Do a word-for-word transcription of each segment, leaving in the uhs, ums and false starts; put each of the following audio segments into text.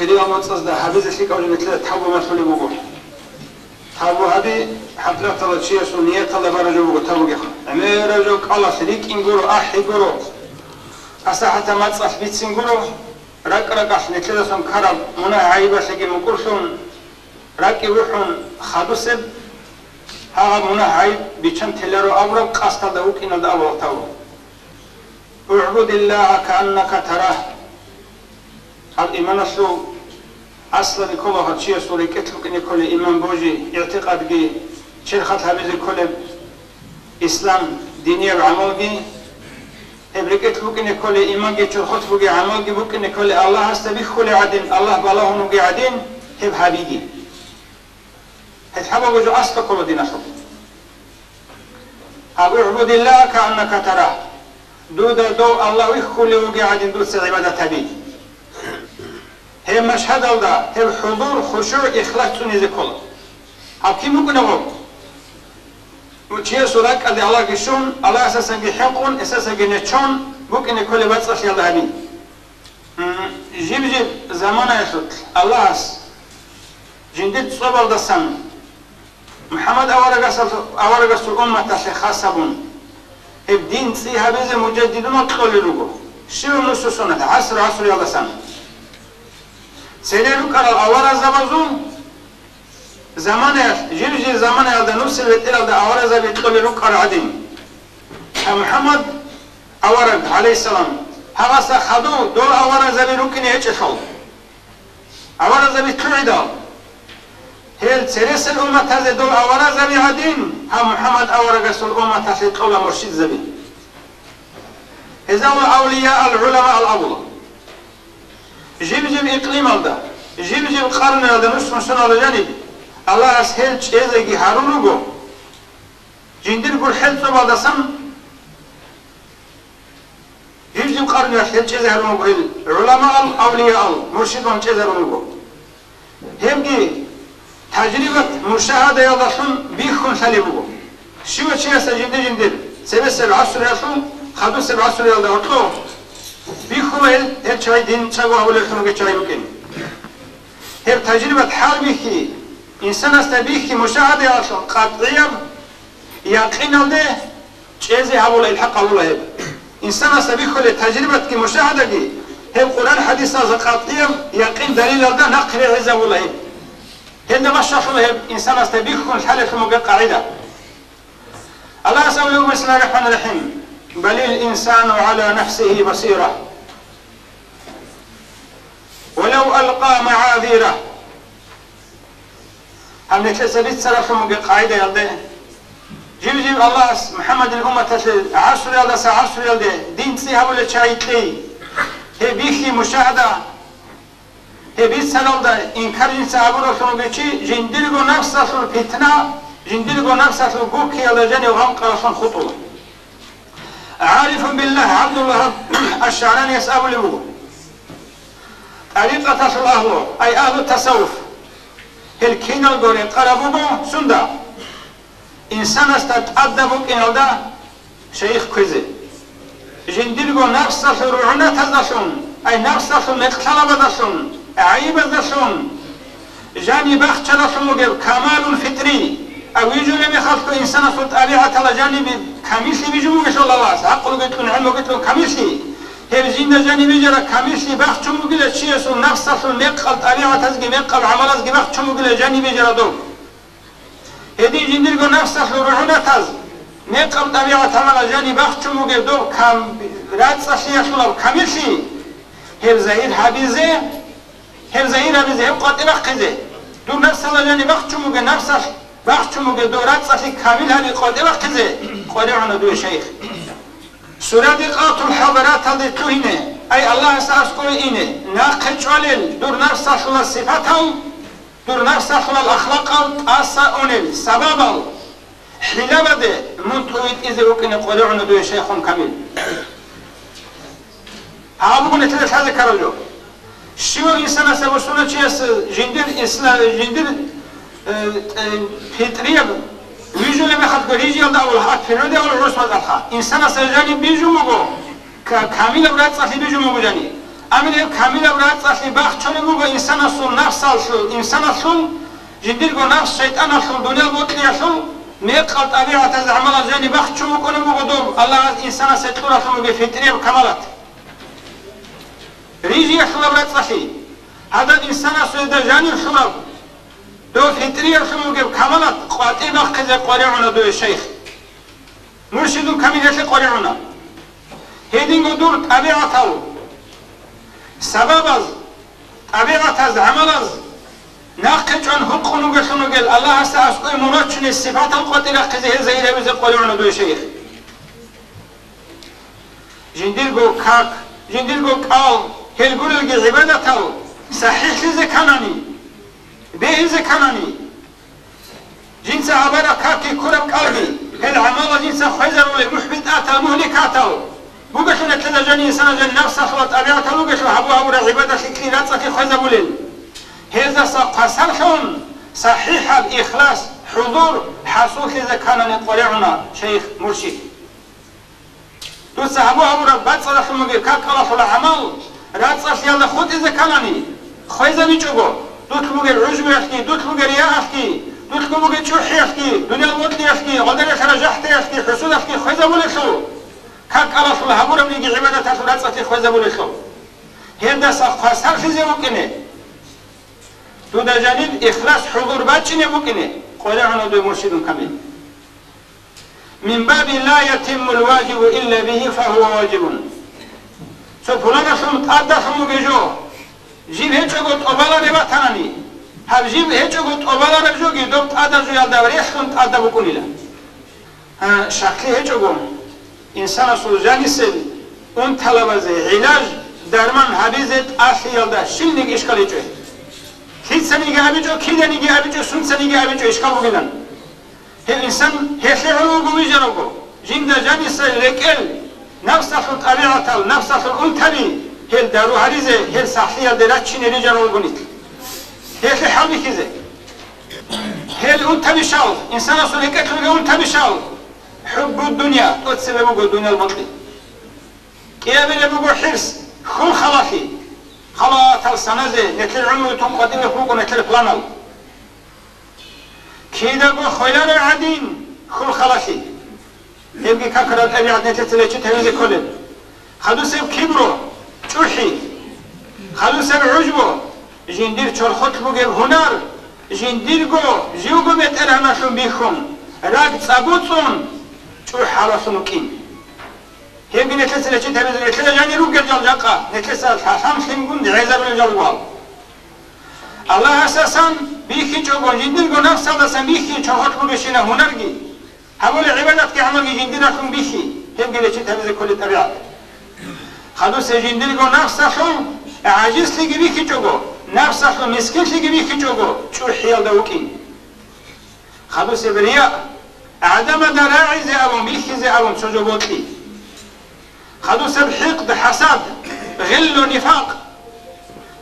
Гьединал моцӀазда гьабизе лъикӀаб жо нилъеда тавбу малъулеб буго. Тавбу гьаби, хӀаплатала чиясул нияталда бараб жо буго тавбуги. ГӀемераб жо кӀалалъ рикӀкӀин гуро, ахӀи гуро, асахӀата мацӀалъ бицин гуро, ракӀ-ракӀалъ нилъедасан ккараб мунагь-гӀайибалъеги мукӀурлъун, ракӀи вухӀун хадусеб, гьагъаб мунагь-гӀайиб биччан теларо абураб къасдалда вукӀиналда абула тавбу. «УгӀбудиллагьа кааннака тарагь». Гьаб иманалъул аслаби ккола гьав чиясул рекӀелъ букӀине кколей иман божи, игӀтикъадги, черхалъ гьабизе кколеб ислам динияб гӀамалги, гьеб рекӀелъ букӀине кколей иманги, чорхолъ бугей гӀамалги букӀине кколей Аллагьасда бихьулей гӀадин, Аллагь балагьун вугей гӀадин, гьеб гьабиги. Гьеб гьабаб жо аслаб ккола диналъул. «УгӀбудиллагьа кааннака тарагь». Дуда дов Аллагь вихьулев вугей гӀадин дуца гӀибадат гьаби. Гьеб машгьадалда гьеб хӀузур, хушугӀ, ихлас цӀунизе ккола. Гьаб кин букӀунеб гъоб? Чиясул ракӀалде Аллагьги щун, Аллагьасасанги хӀинкъун, эсасаги нечон букӀине кколеб бацӀцӀалъиялда гьаби. М, жиб-жиб заманаялъулъ Аллагьас жиндир цӀобалдасан МухӀаммад аварагасул, аварагасул умматалъе хас гьабун, гьеб дин цӀи гьабизе мужаддидунал кьолел руго, щивав нусусуналъ гӀаср-гӀасруялдасан. Цере рукӀарал аварагзабазул заманаялъ, жив-жив заманаялда нусил ветӀиралда аварагзаби кьолел рукӀарал гӀадин. Гьа, МухӀаммад авараг, гӀалайгьиссалам, гьагъасда хадув дол аварагзаби рукӀине гьечӀелъул. Аварагзаби лъугӀидал, гьел цересел умматазе дол аварагзаби гӀадин, гьаб МухӀаммад аварагасул умматалъе кьола муршидзаби. Гьезда авлияал гӀуламаал абула. Жиб-жиб икълималда, жиб-жиб къарнуялда нусмусуналда жаниб Аллагьас гьел чӀезеги гьарун руго. Жиндир гурхӀел цӀобалдасан Жив-жив къарнуялъ гьел чӀезе гьарун руго гьел гӀуламаал, авлияал, муршидван чӀезе гьарун руго. Гьебги тажрибат, мушагьадаялдалъун бихьун лъалеб буго. Щивав чиясда жинди-жиндир цебесеб гӀасруялъул, хадусеб гӀасруялда гьоркьо бихьула гьел, гьел чагӀи дин чӀаго гьабулеллъун ругел чагӀи рукӀин. Гьеб тажрибат хӀалбихьи, инсанасда бихьи мушагьадаялъул къатӀияб якъиналде чӀезе гьабула, илхӀакъ гьабула гьеб. Инсанасда бихьулеб тажрибатги мушагьадаги гьеб Къуръан-хӀадисалда къатӀияб якъин далилалда нахъ регӀизабула гьеб. Гьелда бащалъула гьеб инсанасда бихьун лъалелъун бугеб къагӀида. Аллагьас абулеб буго, бисмиллагьир рахӀманир рахӀим: «Балил инсану гӀала нафсигьи басира, валав алкъа магӀазира». Гьаб нилъеца бицаралъун бугеб къагӀидаялде, жив-жив Аллагьас МухӀаммадил умматалъе гӀасруялдаса гӀасруялде дин цӀи гьабулел чагӀи кьей, гьеб бихьи мушагьада, гьеб бицаралда инкар жинца гьабураллъун вугев чи жиндирго напсалъул питна, жиндирго напсалъул гуккиялда жанив гъанкъаралъун хутӀула. ГӀарифун биллагь ГӀабдуллагь аш-ШагӀранияс абулеб буго: ТӀарикъаталъул агьлу, ай агьлу тасаввуф, гьел киналго рекъараб буго сунда? Инсанасда тӀадаб букӀиналда шайих кквезе. Жиндирго напсалъул ругӀунатаздалъун, ай напсалъул мекълъалабаздалъун, гӀайибаздалъун, жаниб бахчаралъун бугеб камалул фитӀри, а вижулеб мехалъго инсанасул тӀабигӀаталда жаниб камиллъи бижун бугелъул Аллагьас, гӀакълуги кьун, гӀелмуги кьун камиллъи, гьеб жинда жаниб бижараб камиллъи бахчун бугила чиясул напсалъул мекъаб тӀабигӀатазги мекъаб гӀамалазги бахчун бугила жаниб бижараб доб. Гьедин жиндирго напсалъул ругӀунатаз, мекъаб тӀабигӀат гӀамалаз жаниб бахчун бугеб доб кам-, рацӀцӀалъиялъулаб камиллъи, гьеб загьир гьабизе, гьеб загьир гьабизе, гьеб къватӀибахъизе. Дур напсалда жаниб бахчун бугеб, напсалъ бахчун бугеб доб рацӀцӀалъи камил гьаби къватӀибахъизе къваригӀуна дуе шайих. Сурадикъатул хӀадараталде лъугьине, ай Аллагьасда аскӀове ине, нахъе чӀвалел дур напсалъула сипатал, дур напсалъулал ахлакъал тӀаса унел сабабал, хӀилабаде мун тӀувитӀизе вукӀине къваригӀуна дуе шайхун камил. Гьаб буго нилъеда лъазе ккараб жо. Щивав инсанас абу сунечияс жиндир исла-, жиндир, э, э, питрияб вижулеб мехалъго рижиялда авал, гьаб природаялъул гӀурус бакӀалха. Инсанас жаниб бижун буго, ка-, камилаб рацӀцӀалъи бижун буго жаниб. Амма гьеб камилаб рацӀцӀалъи бахчулеб буго инсанасул напсалъул, инсаналъул, жиндирго напс шайтӀаналъул, дуниял бокьиялъул, мекъал тӀабигӀатаз гӀамалаз жаниб бахчун букӀунеб буго доб Аллагьас инсанасе кьуралъун бугеб фитӀрияб камалат. Рижиялъулаб рацӀцӀалъи, гьадаб инсанасда жанир лъураб, доб фитӀриялъун бугеб камалат къватӀиб бахъизе къваригӀуна дуе шайх. Муршидул камилалъе къваригӀуна. Гьединго дур тӀабигӀатал сабабаз, тӀабигӀатаз, гӀамалаз нахъе чӀван гьукъун вугелъун вугел Аллагьасда аскӀове мун вачунеб сипатал къватӀир рахъизе гьел загьир гьабизе къваригӀуна дуе шайх. Жиндирго как, жиндирго кӀал, гьел гурелги гӀибадатал сахӀихӀлъизе кканани, бегьизе кканани, жинца гьабараб какги ккураб кӀалги, гьел гӀамалал жинца хвезарулел мухӀбитӀатал, мугьликатал бугелъул, гьелъул жанир инсанал жанир напсалъул тӀабигӀатал бугелъул гьабу-гьабураб гӀибадалъи кьи рацӀцӀалъи хвезабулел. Гьездаса хвасарлъун сахӀихӀаб ихлас, хӀузур хӀасуллъизе кканани къваригӀуна шайх, муршид. Дуца гьабу-гьабураб бацӀцӀадалъун бугеб какалалъула гӀамал рацӀцӀалъиялда хутӀизе кканани, хвезабичӀого, дулъ бугеб гӀужбуялъги, дулъ бугеб рияалъги, дулъго бугеб чӀухӀиялъги, дуниял бокьиялъги, гъодаралъараб жахӀдаялъги, хӀусудалъги хвезабулелъул, какалалъула гьабурабниги гӀибадаталъул рацӀцӀалъи хвезабулелъул. Гьелдаса хвасарлъизе вукӀине, дуда жаниб ихлас, хӀузур бачӀине букӀине къваригӀуна дуе муршидул камил. Мин баби ла ятиммул важибу илля бигьи фагьува важибун. Цо пуланалъун тӀадалъун бугеб жо, жиб гьечӀого тӀобалареб батанани, гьаб жиб гьечӀого тӀобалареб жоги доб тӀадаб жоялда релълъун тӀадаб букӀунила. Гьа, щаклъи гьечӀого, инсанасул жанисел унталабазе гӀилаж, дарман гьабизе тӀалъиялда щибниги ишкал гьечӀо. Лъицаниги абичӀо, киданиги абичӀо, сунцаниги абичӀо ишкал бугилан. Гьеб инсан гьелъе гӀоло вуго вижаравго, жинда жаниса рекӀел, напсалъул тӀабигӀатал, напсалъул унтаби, гьел дару гьаризе, гьел сахлъиялде раччине рижарав вуго нилъ. Гьелъе хӀалбихьизе. Гьел унтабищал, инсанасул рекӀелъулги унтабищал, хӀуббу дунъя, тӀоцебе буго дуниял бокьи. КӀиабилеб буго хӀирс, хьул халалъи, халатал саназе, нилъер гӀумру тун къватӀиве хӀукъу нилъер планал. Кидаго хвеларай гӀадин, хьул халалъи. Гьебги какарал тӀабигӀат нилъеца лечит гьавизе кколеб. Хадусеб кибру, чӀухӀи. Хадусеб гӀужбу, жиндир чорхолъ бугеб гьунар, жиндирго, живго бетӀергьаналъун бихьун, ракӀ цӀабуцӀун, чӀухӀ гьалалъун вукӀин. Гьебги нилъеца лечит гьабизе, нилъеда жанир ругел жал жакъа, нилъеца лъалъан лъимгун гӀезарулел жал гьал. Аллагьасасан бихьичӀого, жиндирго напсалдасан бихьи чорхолъ бугещина гьунарги, гьабулеб гӀибадатги гӀамалги жиндиралъун бихьи, гьебги лечит гьабизе кколеб тӀабигӀат. Хадусе жиндирго напсалъул гӀажизлъиги бихьичӀого, напсалъул мискинлъиги бихьичӀого, чӀухӀиялда вукӀин. Хадусеб рияъ, гӀадамазда рагӀизе абун, бихьизе абун цо жо бокьи. Хадусеб хӀикъд, хӀасад, гъиллу, нифакъ.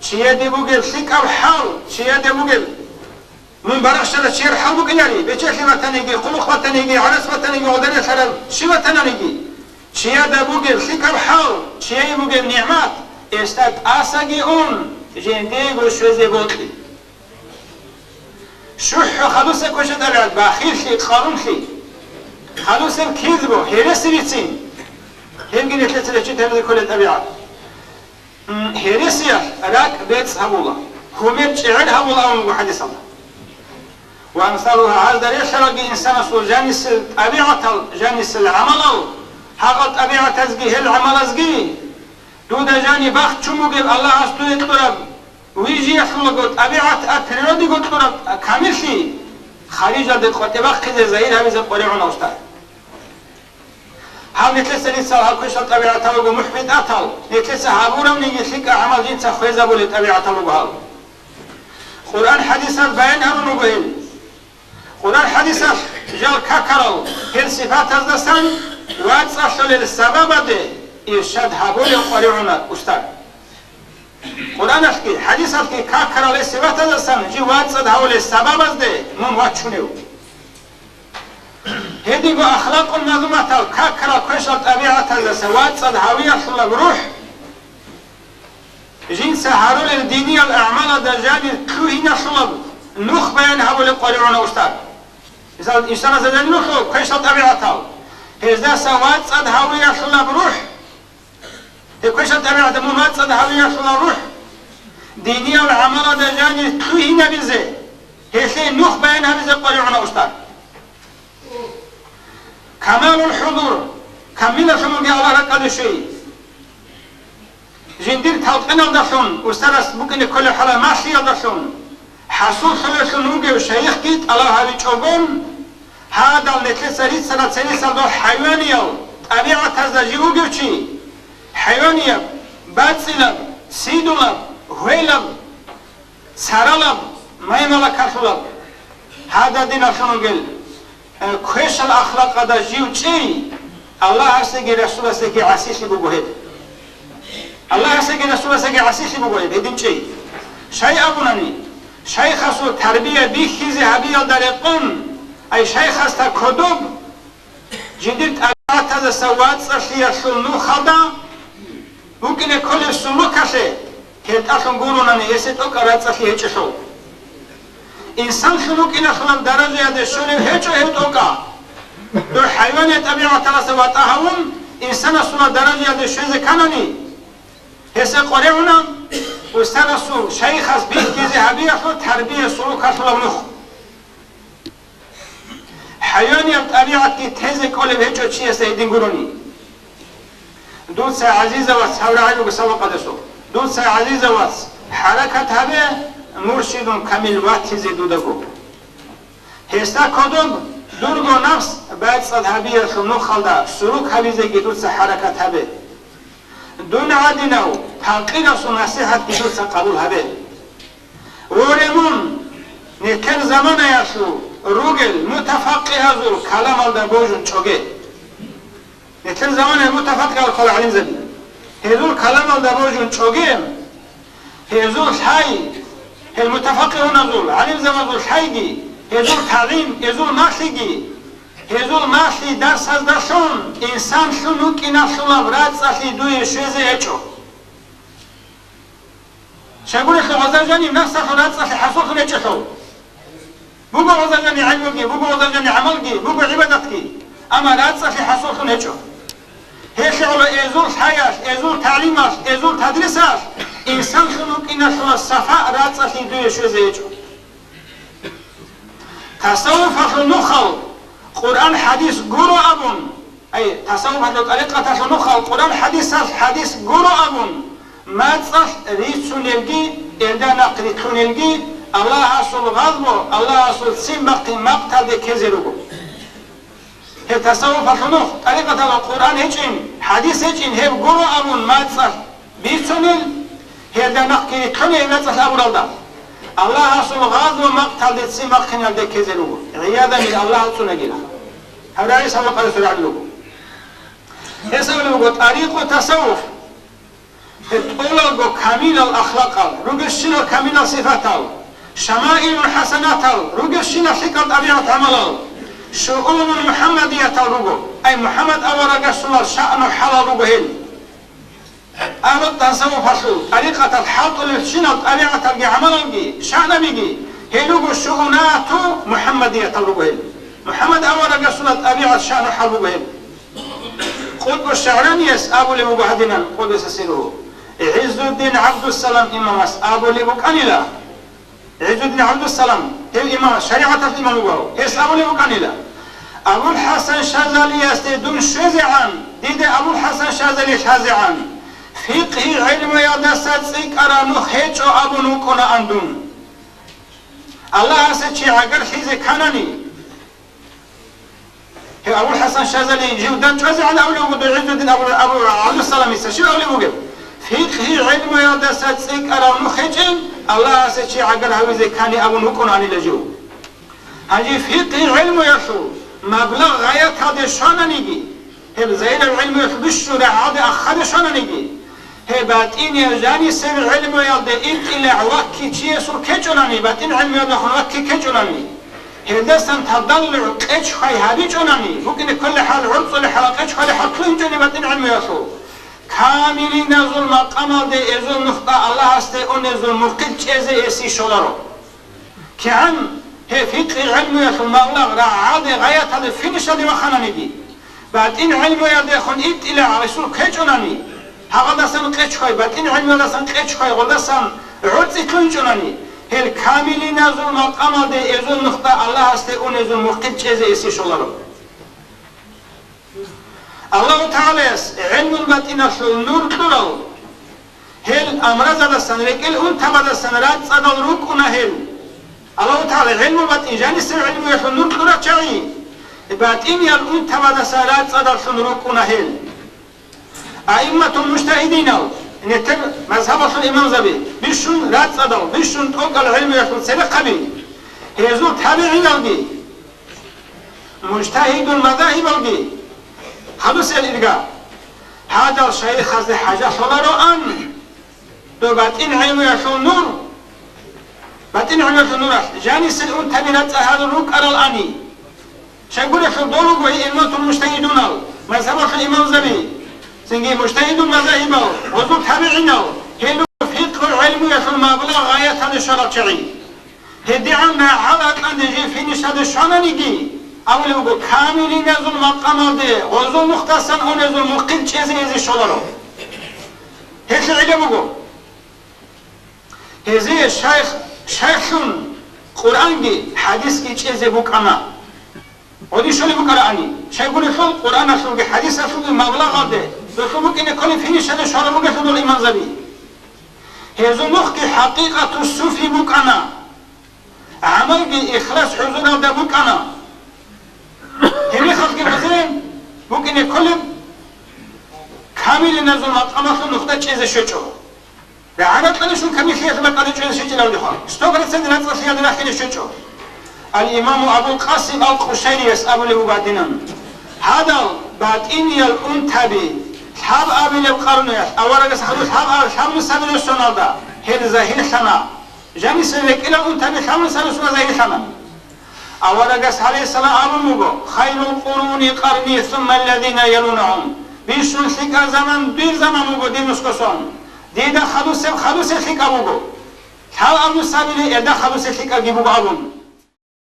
Чияде бугеб лъикӀаб хӀал, чияде бугеб, мун барахщала чияр хӀал букӀинари, бечелъи батаниги, хъулухъ батаниги, гӀарац батаниги, гъодаралъараб щи батананиги. Чияда бугеб лъикӀаб хӀал, чияе бугеб нигӀмат, гьесда тӀасаги ун, жиндиего щвезе бокьи. ШухӀ хадусеб квешаб тӀабигӀат, бахиллъи, къарумлъи. Хадусеб кизбу, гьереси бицин. Гьебги нилъеца лечит гьабизе кколеб тӀабигӀат. М, гьересиялъ ракӀ бецӀ гьабула, гьумер чӀегӀер гьабула абун буго хӀадисалда. Ва амсалугьа, гьазда релълъаралги инсанасул жанисел тӀабигӀатал, жанисел гӀамалал, гьагъал тӀабигӀатазги гьел гӀамалазги, дуда жаниб бахчун бугеб Аллагьас дуе кьураб вижиялъулаго тӀабигӀат, а, природиго кьураб камиллъи, харижалде къватӀибахъизе, загьир гьабизе къваригӀуна, устар. Гьаб нилъеца, нилъал гьаб квешал тӀабигӀатал руго мухӀбитӀатал, нилъеца гьабуравниги лъикӀа гӀамал жинца хвезабулеб тӀабигӀатал руго гьаб. Къуръан хӀадисал баян гьарун руго гьел. Къуръан хӀадисалъ жал какарал гьел сипатаздасан вацӀцӀалъулел сабабазде иршад гьабулев къваригӀуна устар. Къуръаналъги хӀадисалъги какарал гьел сипатаздасан жив вацӀцӀад гьавулел сабабазде мун вачунев. Гьединго ахлакъун мазуматал какарал квешал тӀабигӀатаздаса вацӀцӀад гьавиялъулаб рухӀ, Жинца гьарулел диниял агӀмалазда жанир лъугьиналъулаб нух баян гьабулеб къваригӀуна устар. Мисал, инсаназда жанир нухлъо квешал тӀабигӀатал. Гьездаса вацӀцӀад гьавиялъулаб рухӀ. Гьеб квешал тӀабигӀатал мун вацӀцӀад гьавиялъулаб рухӀ. Диниял гӀамалазда жанир лъугьинабизе, гьелъие нух баян гьабизе къваригӀуна устар. Камалул хӀудур, камилалъун вугев Аллагь ракӀалде щвей. Жиндир талкъиналдалъун, устарас букӀине кколеб хӀалалъ малъиялдалъун, хӀасуллъулевлъун вугев шайихги тӀалаб гьабичӀогон, гьадал нилъеца рицарал цересалда хӀайваниял тӀабигӀатазда жив вугев чи, хӀайванияб, бацӀцӀилаб, цидулаб, гьвелаб, царалаб, маймалакалъулаб, гьададиналъун ругел, э, квешал ахлакъада жив чӀей, Аллагьасеги Расуласеги гӀасилъи буго гьеб. Аллагьасеги Расуласеги гӀасилъи буго гьеб, гьедин чӀей. Щай абунани, шайхасул тарбия бихьизе гьабиялда рекъон, ай шайхасда кодоб, жиндир тӀабигӀатаздаса вацӀцӀалъиялъул нухалда букӀине кколеб сулукалъе, гьелдалъун гуронани гьесие тӀокӀаб рацӀцӀалъи гьечӀелъул. Инсанлъун вукӀиналъулаб даражаялде щолев гьечӀо гьев тӀокӀаб. Дов хӀайваниял тӀабигӀаталдаса ватӀа гьавун, инсанасулаб даражаялде щвезе кканани, гьесие къваригӀуна устарасул, шайихас бихьизе гьабиялъул тарбия сулукалъулаб нух. ХӀайванияб тӀабигӀатги тезе кӀолеб гьечӀо чиясда гьедин гурони. Дуца, гӀазизав вац, гьав рагӀи буго сабакъадасул. Дуца, гӀазизав вац, хӀаракат гьабе, муршидун камил ватизе дудаго. Гьесда кодоб дурго напс бацӀцӀад гьабиялъул нухалда сулук гьабизеги дуца хӀаракат гьабе. Дун гӀадинав пакъирасул насихӀатги дуца къабул гьабе. Воре мун, нилъер заманаялъул ругел мутафаккигьазул каламалда божун чӀоге. Нилъер заманаялъул мутафаккигьал ккола гӀалимзаби. Гьезул каламалда божун чӀоге, гьезул лъай, гьел мутафаккигьуназул, гӀалимзабазул лъайги, гьезул тагӀлим, гьезул малъиги, гьезул малъи дарсаздалъун инсанлъун вукӀиналъулаб рацӀцӀалъи дуе щвезе гьечӀо. Щайгурелъул гъоза жанив напсалъул рацӀцӀалъи хӀасуллъун гьечӀелъул. Буго гъоза жанив гӀелмуги, буго гъоза жанив гӀамалги, буго гӀибадатги, амма рацӀцӀалъи хӀасуллъун гьечӀо. Гьелъ гӀоло эзул лъаялъ, эзул тагӀлималъ, эзул тадрисалъ инсанлъун вукӀиналъула сафа рацӀцӀалъи дуе щвезе гьечӀо. Тасаввуфалъул нухал Къуръан-хӀадис гуро абун, ай, тасаввуфалъул тӀарикъаталъул нухал Къуръан-хӀадисалъ хӀадис гуро абун, мацӀалъ рицунелги, элда нахъ рилълъунелги Аллагьасул гъазаб, Аллагьасул ццин бахъин макъталде ккезе руго. Гьеб тасаввуфалъул нух, тӀарикъаталда Къуръан гьечӀин, хӀадис гьечӀин, гьеб гуро абун мацӀалъ бицунел, гьелда нахъги рилълъунел мацӀалъ абуралда, Аллагьасул гъазаб макъталде ццин бахъиналде ккезе руго. ГӀиязан биллагь, Аллагь вацӀцӀунагила. Гьаб рагӀи сабакъаялъул рагӀи руго. Гьес абулеб буго, тӀарикъу тасаввуф. Гьеб тӀолалго камилал ахлакъал, ругелщинал камилал сифатал, шамаилул хӀасанатал, ругелщинал лъикӀал тӀабигӀат-гӀамалал, шуунул мухӀаммадиятал руго, ай МухӀаммад аварагасулал шаъну хӀалал руго гьел. Агьлу тасаввуфалъул тӀарикъаталъ хӀалтӀулелщинал тӀабигӀаталги гӀамалалги, шаънабиги, гьел руго шуунату мухӀаммадиятал руго гьел. МухӀаммад аварагасулал тӀабигӀат, шаъну хӀал буго гьел. КъутӀбу ШагӀранияс абулеб буго гьадинан, къуддиса сирругьу, ГӀиззуддин ГӀабдуссалам имамас абулеб букӀанила, ГӀиззуддин ГӀабдуссалам, гьев имам, шаригӀаталъ имам вуго, гьес абулеб букӀанила, АбулхӀасан Шазалиясде дун щвезегӀан, дида АбулхӀасан Шазали лъазегӀан, фикъгьи гӀелмуялдаса цӀикӀкӀараб нух гьечӀо абун вукӀунаан дун. Аллагьасе чи гӀагарлъизе кканани, Гьев АбулхӀасан Шазали жив дандчӀвазегӀан абулев вуго, ГӀиззуддин Абу, Абу ГӀабдуссаламица щиб абулеб бугеб? Фикъгьи гӀелмуялдаса цӀикӀкӀараб нух гьечӀин, Аллагьасе чи гӀагар гьавизе ккани абун вукӀунаанила жив. Гьанже фикъгьи гӀелмуялъул маблагъ гъаяталде щвананиги, гьеб загьираб гӀелмуялъул бищун рагӀалде ахаде щвананиги, Гьеб батӀине жанисеб гӀелмуялде ибтӀилегӀан вакки чиясул ккечӀунани, батӀин гӀелмуялдехун вакки ккечӀунани, гьелдасан тадаллугӀ, къечхвай гьабичӀунани, букӀине кколеб хӀал, гӀурцӀулеб хӀал, къечхвалеб хӀал лъугьинчӀони батӀин гӀелмуялъул, Камилиназул макъамалде эзул нухда Аллагьасде унезул мухъил чӀезе эси щоларо. КигӀан гьеб фикъгьи гӀелмуялъул маблагъ рагӀалде гъаяталде финишалде вахананиги, батӀин гӀелмуялдехун итӀила гьесул ккечӀонани, гьагъадасан къечхъай, батӀин гӀелмуялдасан къечхъай гъолдасан гӀорцӀи лъунчӀонани, гьел камилиназул макъамалде эзул нухда Аллагьасде унезул мухъил чӀезе эси щоларо. Аллагьу ТагӀалаяс гӀелмул батӀиналъул нур кьурал, гьел амразалдасан, рекӀел унтабаздасан рацӀцӀадал рукӀуна гьел. Аллагьу ТагӀала гӀелмул батӀин жанисел гӀелмуялъул нур кьурал чагӀи, батӀиниял унтабаздасан рацӀцӀадаллъун рукӀуна гьел. Аимматул мужтагьидинал, нетер мазгьабалъул имамзаби, бищун рацӀцӀадал, бищун тӀокӀал гӀелмуялъул церехъаби, гьезул табигӀиналги, мужтагьидул мазагьибалги, хадусел ирга, гьадал шайихазде хӀажалъулароан, доб батӀин гӀелмуялъул нур, батӀин гӀелмуялъул нуралъ жанисел унтаби рацӀцӀад гьарун рукӀаралани. Щайгурелъул дол руго гьей имаматул мужтагьидунал, мазгьабалъул имамзаби, цинги мужтагьидул мазагьибал, гьезул табигӀинал, гьел руго фикъгьул гӀелмуялъул маблагъ гъаяталде щварал чагӀи. ГьедигӀан рагӀал акьанде жив финишалде щвананиги, абулеб буго, камилиназул макъамалде гъозул нухдасан унезул мухъил чӀезе эзе щоларо. Гьелъ гӀилла буго. Гьезие шайх, шайхлъун Къуръанги хӀадисги чӀезе букӀана. Гъодин щолеб букӀараани, щайгурелъул Къуръаналъулги хӀадисалъулги маблагъалде, дулъул букӀине кколеб финишалде щварал ругелъул дол имамзаби. Гьезул нухги хӀакъикъату суфи букӀана, гӀамалги ихлас хӀузуралда букӀана. Гьебмехалъги гьезие букӀине кколеб камилиназул макъамалъул нухда чӀезе щвечӀо. РагӀа-ракьалдалъун камиллъиялъул бакӀалде чӀезе щвечӀилавлихъа, сто процент рацӀцӀалъиялде рахине щвечӀо. Ал-Имаму Абул Къасим Ал-Къушайрияс абулеб буго гьадинан: гьадал батӀиниял унтаби лъабабилеб къарнуялъ, аварагас гьадур лъабаб лъабнусабилеб соналда, гьел загьирлъана. Жанисел рекӀелал унтаби лъабнусабилеб соналда загьирлъана. Аварагас гӀалайгьиссалам абун буго: «Хайрул къуруни къарни, сумма алладина ялунагьум». Бищун лъикӀаб заман дир заман буго, дир нусго сон. Дида хадусеб хадусеб лъикӀаб буго. Лъабаб нусабилеб гьелда хадусеб лъикӀабги буго абун.